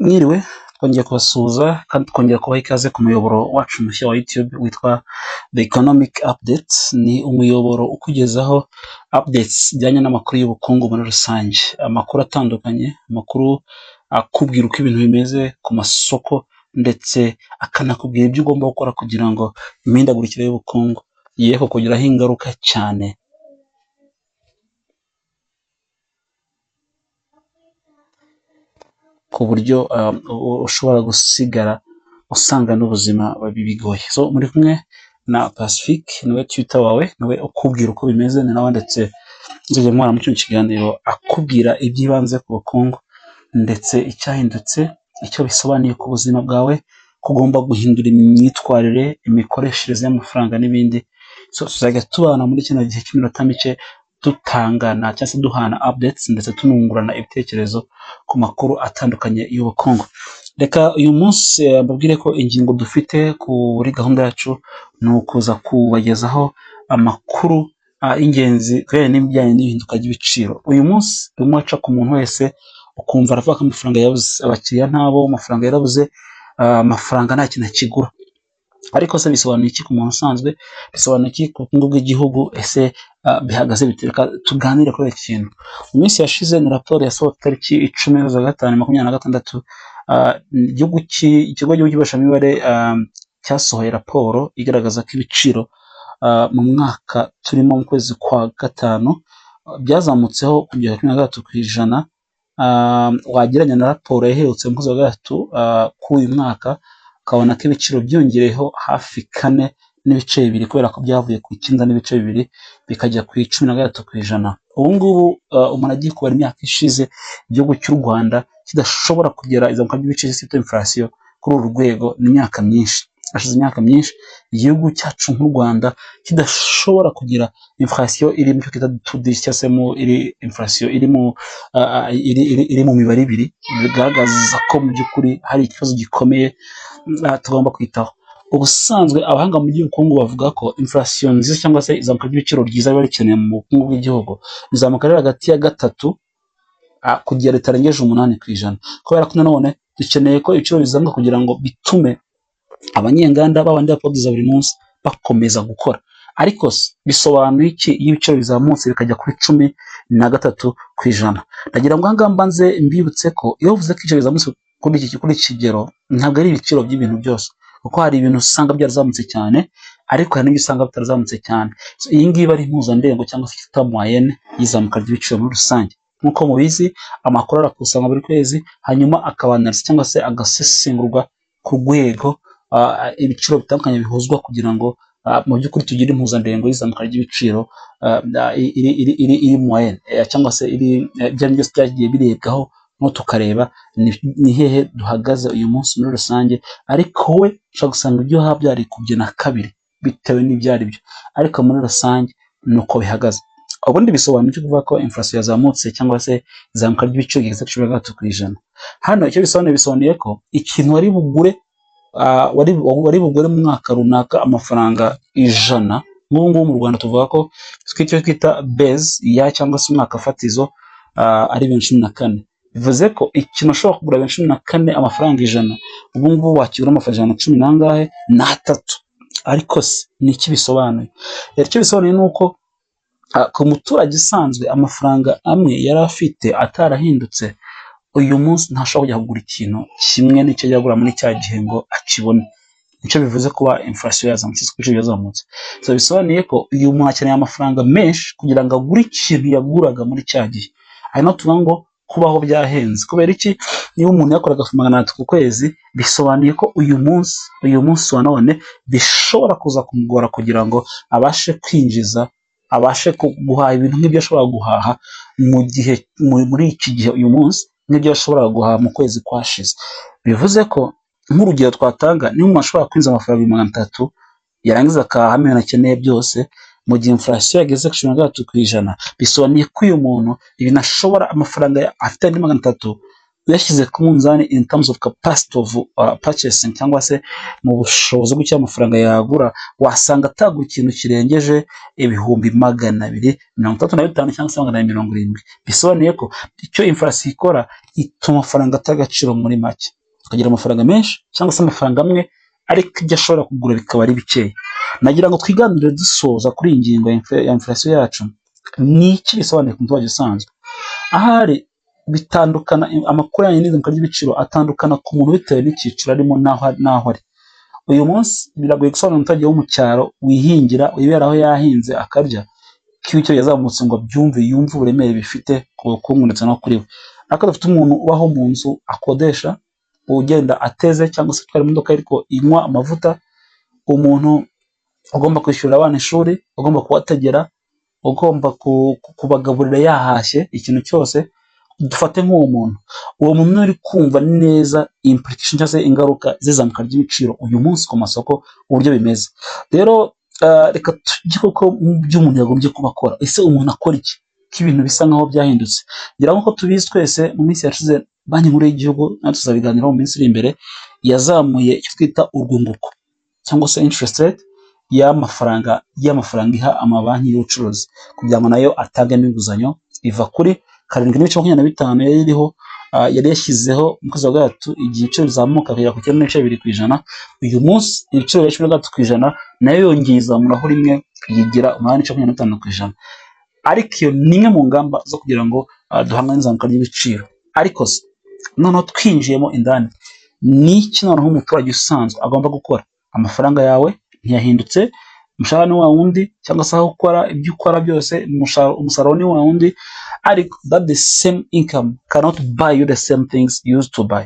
Mwiriwe, twongeye kubasuhuza kandi twongera kubaha ikaze ku muyoboro wacu mushya wa YouTube witwa The Economic Updates. Ni umuyoboro ukugezaho updates zijyanye n'amakuru y'ubukungu muri rusange, amakuru atandukanye, amakuru akubwira uko ibintu bimeze ku masoko ndetse akanakubwira ibyo ugomba gukora kugira ngo imihindagurikire y'ubukungu ye kukugiraho ingaruka cyane ku buryo ushobora gusigara usanga n'ubuzima bigoye. So muri kumwe na Pacifique, niwe tutor wawe, niwe ukubwira uko bimeze, ni nawe ndetse nzajya muhora muri kino kiganiro akubwira iby'ibanze ku bukungu ndetse icyahindutse, icyo bisobanuye ku buzima bwawe, ko ugomba guhindura imyitwarire, imikoreshereze y'amafaranga n'ibindi. So tuzajya tubana muri kino gihe cy'iminota mike dutangana cyangwa se duhana updates ndetse tunungurana ibitekerezo ku makuru atandukanye y'ubukungu. Reka uyu munsi mbabwire ko ingingo dufite kuri gahunda yacu ni ukuza kubagezaho amakuru y'ingenzi kubera n'ibijyanye n'ihinduka ry'ibiciro. Uyu munsi urimo uraca ku muntu wese ukumva aravuga ko amafaranga yabuze, abakiriya ntabo, amafaranga yarabuze, amafaranga nta kintu akigura. Ariko se bisobanuye iki ku muntu usanzwe? Bisobanuye iki ku bukungu bw'igihugu? Ese bihagaze bite? Reka tuganire kuri iki kintu. Mu minsi yashize ni raporo yasohotse tariki 10 z'ukwa gatanu 2026, igihugu ikigo cy'igihugu cy'ibarurishamibare cyasohoye raporo igaragaza ko ibiciro mu mwaka turimo mu kwezi kwa gatanu byazamutseho kugera kuri 13%, wagereranya na raporo yaherutse mu kwezi kwa gatatu k'uyu mwaka, ukabona ko ibiciro byiyongereyeho hafi 4.2 kubera ko byavuye ku 9.2 bikajya ku 13%. Ubu ngubu umuntu agiye kubara imyaka ishize igihugu cy'u Rwanda kidashobora kugera izamuka ry'ibiciro cyitwa inflation kuri uru rwego ni imyaka myinshi. Hashize imyaka myinshi igihugu cyacu nk'u Rwanda kidashobora kugira inflation iri mu cyo twita two digits cyangwa se mu iri inflation iri mu iri mu mibare ibiri, bigaragaza ko mu by'ukuri hari ikibazo gikomeye tugomba kwitaho. Ubusanzwe abahanga mu by'ubukungu bavuga ko inflation nziza cyangwa se izamuka ry'ibiciro ryiza riba rikenewe mu bukungu bw'igihugu, rizamuka riri hagati ya 3 kugera ritarengeje 8%. Kubera ko nanone dukeneye ko ibiciro bizamuka kugira ngo bitume abanyenganda babandi baproduza buri munsi bakomeza gukora. Ariko se bisobanuye iki iyo ibiciro bizamutse bikajya kuri 13%? Ndagira ngo aha ngaha mbanze mbibutse ko iyo uvuze ko ibiciro bizamutse kuri iki kigero, ntabwo ari ibiciro by'ibintu byose, kuko hari ibintu usanga byarazamutse cyane, ariko hari n'ibyo usanga bitarazamutse cyane. So iyi ngiyi iba ari impuzandengo cyangwa se icyo moyenne y'izamuka ry'ibiciro muri rusange. Nk'uko mubizi, amakuru arakusanywa buri kwezi, hanyuma akaba analysé cyangwa se agasesengurwa ku rwego ibiciro bitandukanye bihuzwa kugira ngo mu by'ukuri tugire impuzandengo y'izamuka ry'ibiciro iri moyenne cyangwa se iri ibyo byose byagiye birebwaho, no tukareba ni hehe duhagaze uyu munsi muri rusange. Ariko we ushobora gusanga ibyo uhaha byarikubye na kabiri bitewe n'ibyo ari byo, ariko muri rusange ni uko bihagaze. Ubundi bisobanuye iki kuvuga ko inflation yazamutse cyangwa se izamuka ry'ibiciro rigeze kuri 13%? Hano icyo bisobanuye, bisobanuye ko ikintu wari bugure wari bugure mu mwaka runaka amafaranga 100, nk'ubu ngubu mu Rwanda tuvuga ko icyo twita base year cyangwa se umwaka fatizo ari 2014. Bivuze ko ikintu ushobora kugura 2014 amafaranga 100, ubu ngubu wakigura amafaranga ijana na cumi n'angahe n'atatu. Ariko se ni iki bisobanuye? Icyo bisobanuye ni uko ku muturage usanzwe amafaranga amwe yari afite atarahindutse, uyu munsi ntashobora kujya kugura ikintu kimwe n'icyo yajya agura muri cya gihe ngo akibone. Nicyo bivuze kuba inflation yazamutse, ibiciro byazamutse. So bisobanuye ko uyu muntu akeneye amafaranga menshi kugira ngo agure ikintu yaguraga muri cya gihe. Ari naho tuvuga ngo kubaho byahenze. Kubera iki? Niba umuntu yakoraga 300 ku kwezi, bisobanuye ko uyu munsi wa none bishobora kuza kumugora kugira ngo abashe kwinjiza, abashe guhaha ibintu nk'ibyo ashobora guhaha mu gihe muri iki gihe uyu munsi nk'ibyo yashoboraga guhaha mu kwezi kwashize. Bivuze ko nk'urugero twatanga, niba umuntu ashobora kwinjiza amafaranga 300,000, yarangiza akahahamo ibintu akeneye byose, mu gihe inflation yageze kuri 13%, bisobanuye ko uyu muntu ibintu ashobora amafaranga afite andi 300 Uyashyize ku munzani in terms of capacity of purchasing, cyangwa se mu bushobozi bw'icyo amafaranga yagura, wasanga atagura ikintu kirengeje 235,000 cyangwa se 270,000. Bisobanuye ko icyo inflation ikora, ituma amafaranga ata agaciro. Muri make, tukagira amafaranga menshi cyangwa se amafaranga amwe, ariko ibyo ashobora kugura bikaba ari bikeya. Nagira ngo twiganire dusoza kuri iyi ngingo ya inflation yacu. Ni iki bisobanuye ku muturage usanzwe? Ahari bitandukana, amakuru yanyu n'izamuka ry'ibiciro atandukana ku muntu bitewe n'icyiciro arimo n'aho ari. Uyu munsi biragoye gusobanurira umuturage wo mu cyaro wihingira, wibera aho yahinze akarya, ko ibiciro yazamutse ngo abyumve, yumve uburemere bifite ku bukungu ndetse no kuri we. Ariko dufite umuntu ubaho mu nzu akodesha, ugenda ateze cyangwa se utwara imodoka ariko inywa amavuta, umuntu ugomba kwishyurira abana ishuri, ugomba kubategera, ugomba kubagaburira yahashye ikintu cyose. Dufate nk'uwo muntu, uwo muntu uri kumva neza implication cyangwa se ingaruka z'izamuka ry'ibiciro uyu munsi ku masoko uburyo bimeze. Rero reka tujye koko mu byo umuntu yagombye kuba akora. Ese umuntu akora iki ko ibintu bisa nkaho byahindutse? Ngira nk'uko tubizi twese, mu minsi yashize Banki Nkuru y'Igihugu, natwe tuzabiganiraho mu minsi iri imbere, yazamuye icyo twita urwunguko cyangwa se interest rate y'amafaranga iha amabanki y'ubucuruzi kugira ngo nayo atangemo inguzanyo, iva kuri 7.25 yari iriho, yari yashyizeho mu kwezi kwa gatatu, igihe ibiciro bizamuka kugera ku 9.2%. Uyu munsi ibiciro bya 13%, nayo yongeye izamuraho rimwe, yigira 8.25%. Ariko iyo ni imwe mu ngamba zo kugira ngo duhangane n'izamuka ry'ibiciro. Ariko se noneho twinjiyemo indani, ni iki noneho umuturage usanzwe agomba gukora? Amafaranga yawe ntiyahindutse, umushahara ni wa wundi, cyangwa se aho ukora, ibyo ukora byose, umusaruro ni wa wundi, ariko that the same income cannot buy you the same things you used to buy.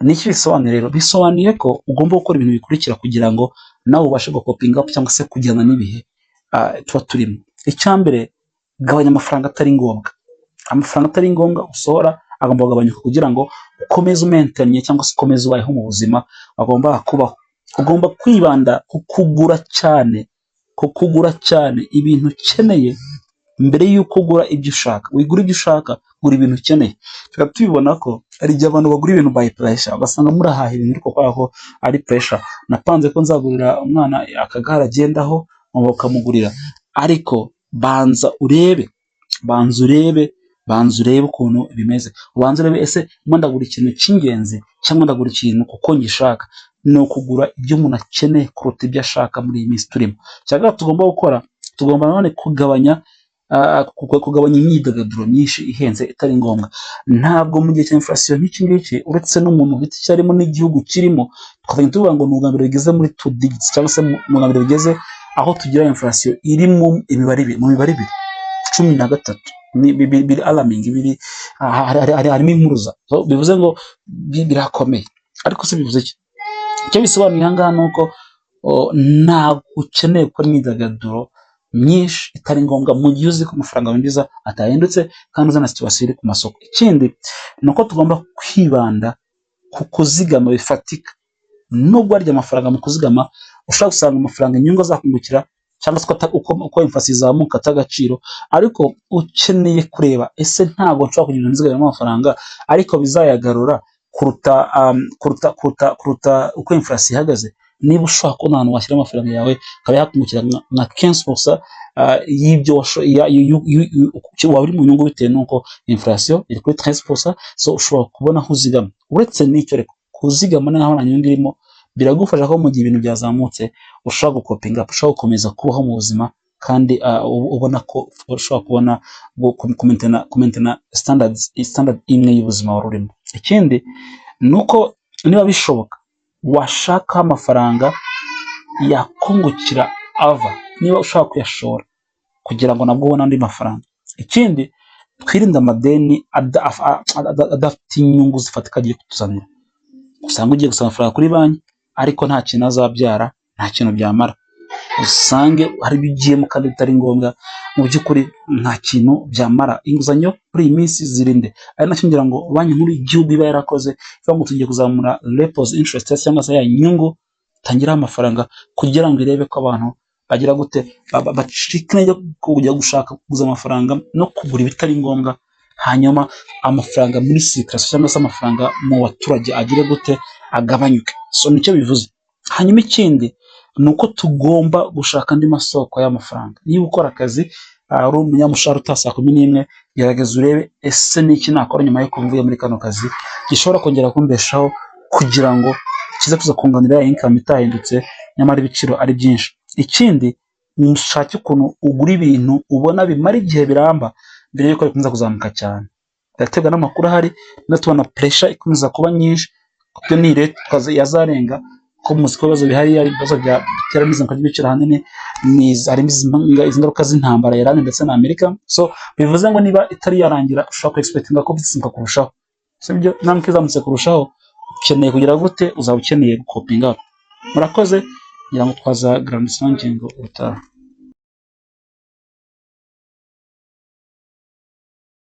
Ni iki bisobanuye rero? Bisobanuye ko ugomba gukora ibintu bikurikira kugira ngo nawe ubashe gucopinga up cyangwa se kujyana n'ibihe tuba turimo. Icya mbere, gabanya amafaranga atari ngombwa. Amafaranga atari ngombwa usohora agomba kugabanyuka kugira ngo ukomeze umaintaine cyangwa se ukomeze ubayeho mu buzima wagombaga kubaho. Ugomba kwibanda ku kugura cyane ibintu ukeneye mbere y'uko ugura ibyo ushaka. Wigura ibyo ushaka, gura ibintu ukeneye. Tukaba tubibona ko hari igihe abantu bagura ibintu by pressure, ugasanga murahaha ibintu ariko kubera ko ari pressure. Napanze ko nzagurira umwana akagare agendaho, ukamugurira, ariko banza urebe, banza urebe, banza urebe ukuntu bimeze. Ubanze urebe: ese ndimo ndagura ikintu cy'ingenzi cyangwa ndagura ikintu kuko ngishaka? Ni ukugura ibyo umuntu akeneye kuruta ibyo ashaka muri iyi minsi turimo. Icya gatatu tugomba gukora, tugomba nanone kugabanya imyidagaduro myinshi ihenze itari ngombwa. Ntabwo mu gihe cya inflation nk'iki ngiki, uretse n'umuntu ku giti cye arimo n'igihugu kirimo, twakajya tuvuga ngo ni ubwa mbere bigeze muri two digits, cyangwa se ni ubwa mbere bigeze aho tugira inflation iri mu imibare ibiri, mu mibare ibiri, 13. Ni biri alarming, biri harimo impuruza. So, bivuze ngo birakomeye. Ariko se bivuze iki? Icyo bisobanuye aha ngaha ni uko ntabwo ukeneye gukora imyidagaduro myinshi itari ngombwa mu gihe uzi ko amafaranga winjiza atahindutse kandi uzi na situation iri ku masoko. Ikindi ni uko tugomba kwibanda ku kuzigama bifatika. Nubwo warya amafaranga mu kuzigama, ushobora gusanga amafaranga inyungu azakungukira cyangwa se uko inflation izamuka ata agaciro, ariko ukeneye kureba: ese ntabwo nshobora kugira nzigamamo amafaranga ariko bizayagarura kuruta uko inflation ihagaze? Niba ushobora kubona ahantu washyira amafaranga yawe akaba yakungukira nka 15% y'ibyo waba uri mu nyungu bitewe n'uko inflation iri kuri 13%, so ushobora kubona aho uzigama. Uretse n'icyo ariko, kuzigama naho nta nyungu irimo, biragufasha ko mu gihe ibintu byazamutse ushobora gucopinga, ushobora gukomeza kubaho mu buzima kandi ubona ko ushobora kubona kumaintaina standard imwe y'ubuzima wari urimo. Ikindi ni uko niba bishoboka washakaho amafaranga yakungukira ava, niba ushaka kuyashora kugira ngo nabwo ubone andi mafaranga. Ikindi, twirinde amadeni adafite inyungu zifatika agiye kutuzanira. Usanga ugiye gusaba amafaranga kuri banki ariko nta kintu azabyara, nta kintu byamara. Usange hari ibyo ugiyemo kandi bitari ngombwa, mu by'ukuri nta kintu byamara. Inguzanyo muri iyi minsi zirinde. Ari nacyo ngira ngo Banki Nkuru y'Igihugu iba yarakoze, ivuga ngo tugiye kuzamura repos interest cyangwa se ya nyungu tangiraho amafaranga, kugira ngo irebe ko abantu bagira gute, bacika intege kujya gushaka kuguza amafaranga no kugura ibitari ngombwa. Hanyuma amafaranga muri circulation cyangwa se amafaranga mu baturage agire gute? Agabanyuke. So nicyo bivuze. Hanyuma ikindi ni uko tugomba gushaka andi masoko y'amafaranga. Niba ukora akazi ari umunyamushahara utaha saa 11, gerageza urebe: ese ni iki nakora nyuma y'uko mvuye muri kano kazi gishobora kongera kumbeshaho, kugira ngo kize kuza kunganira ya income itahindutse, nyamara ibiciro ari byinshi? Ikindi, mushake ukuntu ugura ibintu ubona bimara igihe, biramba, mbere y'uko bikomeza kuzamuka cyane. Biraterwa n'amakuru ahari no tubona pressure ikomeza kuba nyinshi, kuko ni rate yazarenga ko muzi ko ibibazo bihari ari ibibazo bitera n'izamuka ry'ibiciro. Ahanini ni harimo izi ngaruka z'intambara ya Iran ndetse na Amerika. So bivuze ngo niba itari yarangira, ushobora ku expectinga ko bizamuka kurushaho, sibyo? Nambwe izamutse kurushaho, ukeneye kugira gute? Uzaba ukeneye gucopinga. Murakoze, ngira ngo twazaganira ngingo ubutaha.